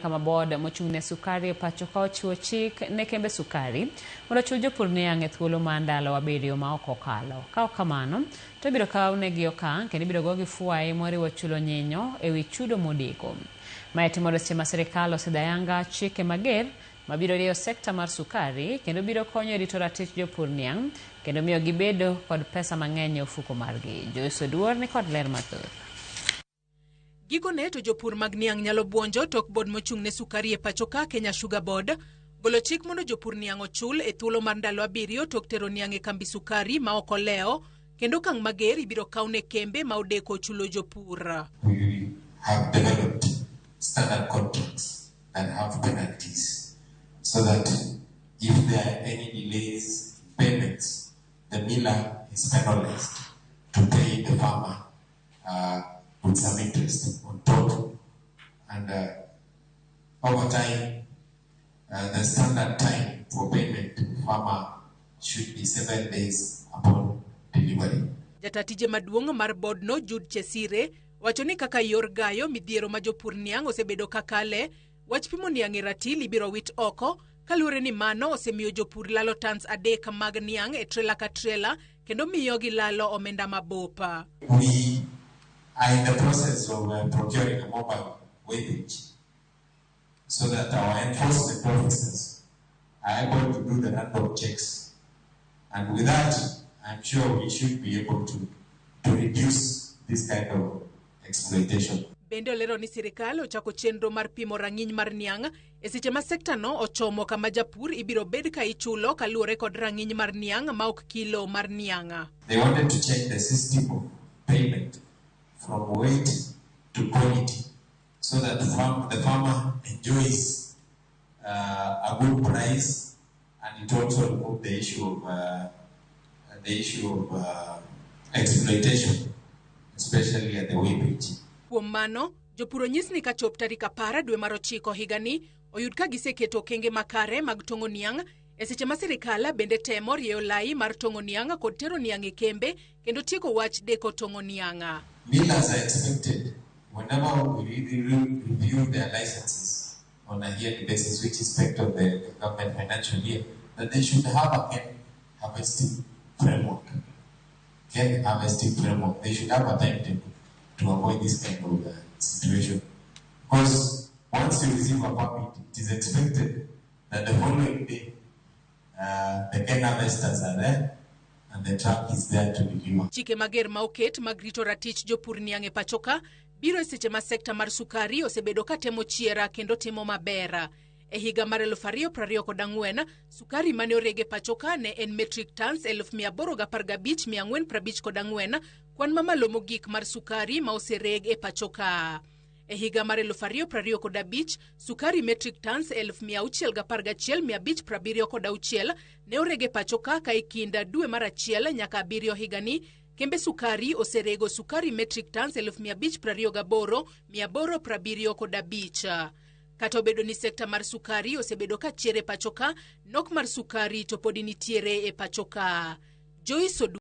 Kama board mochung' ne sukari e pacho ka ochiwo chik ne kembe sukari mondo ochul jopur niang' e thuolo mar ndalo 7 ma ok okalo. Ka ok kamano, to ibiro kaw negi okang' kendo ibiro gogi fwai moriwo chulo nyinyo e wi chudo modeko. Mae timore seche ma sirikal osidho ayanga chike mager mabiro rieyo sekta mar sukari kendo biro konyo e rito ratich jopur niang' kendo miyo gibedo kod pesa mang'eny e ofuko margi. Joyce Oduor ni kod ler mathoth. Gikone to jopur mag niang' nyalo buonjo tok board mochung' ne sukari e pacho ka Kenya Sugar Board golo chik mondo jopur niang' ochul e thuolo mar ndalo 7 tok tero niang' e kambi sukari ma ok olewo, kendo okang' mager ibiro kaw ne kembe ma odeko chulo jopur. We have developed standard contracts that have penalties so that if there are any delays in payments, the miller is penalized to pay the farmer with some interest on top. And over time, the standard time for payment to the farmer should be 7 days upon delivery. Jata tije maduong' mar board no Jude Chesire wacho ni kaka yor gayo midhiero ma jopur niang' osebedo kakale, wach pimo niang' e ratil ibiro wit oko kaluwore ni mano osemiyo jopur lalo tons 3 mag niang' e trela ka trela kendo miyo gilalo omenda mabop. We are in the process of procuring a mobile weighbridge so that our enforcement officers are able to do the random checks. And with that, I'm sure we should be able to reduce this kind of exploitation. Bende olero ni sirikal ochako chenro mar pimo rang'iny mar niang' e seche ma sekta no ochomo kama japur ibiro bed ka ichulo kaluwore kod rang'iny mar niang' ma ok kilo mar niang'. They wanted to change the system of payment from weight to quality so that the farmer enjoys a good price, and it also removed the issue of exploitation, especially at the weighbridge. Kuom mano, jopur onyis ni kachop tarik 10 dwe mar 9 higani, oyud ka giseketo okenge makare mag tong'o niang' e seche ma sirikal bende temo rieyo lai mar tong'o niang' kod tero niang' e kembe kendo tieko wach deko tong'o niang'. Millers are expected, whenever we review their licenses on a yearly basis, which is part of the government financial year, that they should have a cane harvesting framework. Cane harvesting framework. They should have a timetable to avoid this kind of situation. Because once you receive a permit, it is expected that the following day, the cane harvesters are there and the truck is there to deliver. Chike mager ma oket mag rito ratich jopur niang' e pacho ka biro e seche ma sekta mar sukari osebedo ka temo chiera kendo timo maber. E higa mar 2024, sukari mane oreg e pacho ka ne en metric tons 815,454, kwan mamalo mogik mar sukari ma osereg e pacho ka. E higa mar 2025, sukari metric tons 611,576 ne oreg e pacho ka ka e kind dwe mar 1 nyaka 7 higani, kembe sukari oserego sukari metric tons 528,875. Kata obedo ni sekta mar sukari osebedo ka chier e pacho ka, nok mar sukari to podi nitiere e pacho ka. Joyce Oduor.